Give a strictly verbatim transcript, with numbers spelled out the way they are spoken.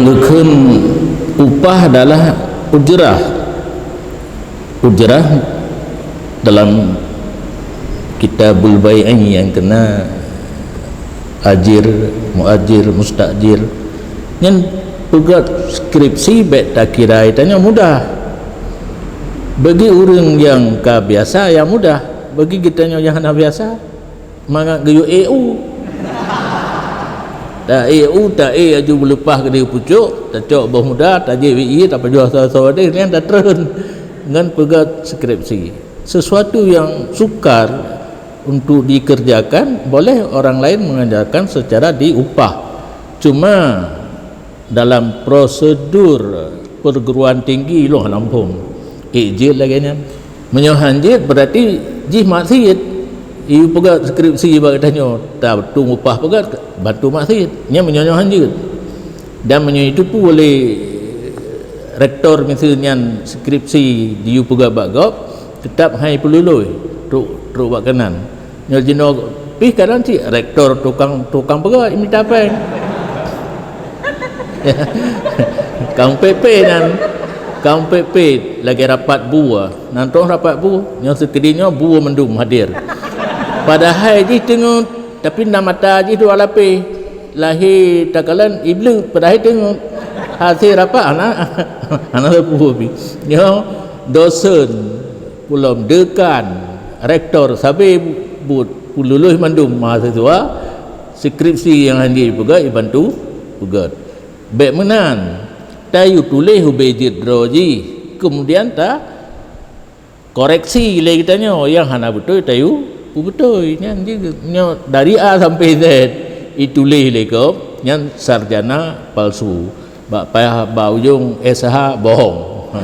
Geukheun upah adalah ujrah. Ujrah dalam Kitabul Bai'i nyang keunan ajir, muajir, mustajir. Nyan peugöt skripsi bèk takira tanyoe mudah. Bagi ureuëng nyang ka biasa, ya mudah. Bagi geutanyoe nyang hana biasa, mangat geuyue ék u. Ta ék u, ta ék aju beuleupah keudéh pucôk, tacok boh muda, tajép ié, tapajoh asoe-asoe deh, nyan tatrön ngon peugöt skripsi. Sesuatu yang sukar untuk dikerjakan, boleh orang lain mengerjakan secara diupah. Cuma dalam prosedur perguruan tinggi lôn lampung, ék jeuet lagèe nyan. Meunyoe han jeuet, berarti jih maksiet. Yue peugöt skripsi bak geutanyoe, ta tueng upah peugöt, bantu maksiet. Nyan meunyoe nyoe han jeuet. Dan meunyoe jiteupeue lé rektor miseue nyan skripsi yue peugöt bak gob, teutap han jipeululôi, trok, trok bak keunan. Nyoe jinoe pih kadang cit rektor tukang, tukang peugöt mita péng. Kang P P nyan, Kang P P lagèe rapat bu. Nan troh rapat bu, nyoe sikeudéh nyoe bu mandum hadir. Padahai jih teungeut, tapi na mata jih dua lapéh. Lahé takalon ibleuet, padahai teungeut. Hasé rapat hana, hana bu pih. Nyoe dosen, pulom dekan, rektor, sabe buet, peululôi mandum mahasiswa, skripsi nyang han jipeugöt, jibantu peugöt. Bèk meunan, tayue tuléh ubé jeuet droe jih, keumudian ta koreksi lé geutanyoe, nyang hana beutôi tayue peubeutôi. Nyan jeuet, nyoe dari A sampai Z ituléh lé gob, nyan sarjana palsu. Bak payah bak ujong S H bohong.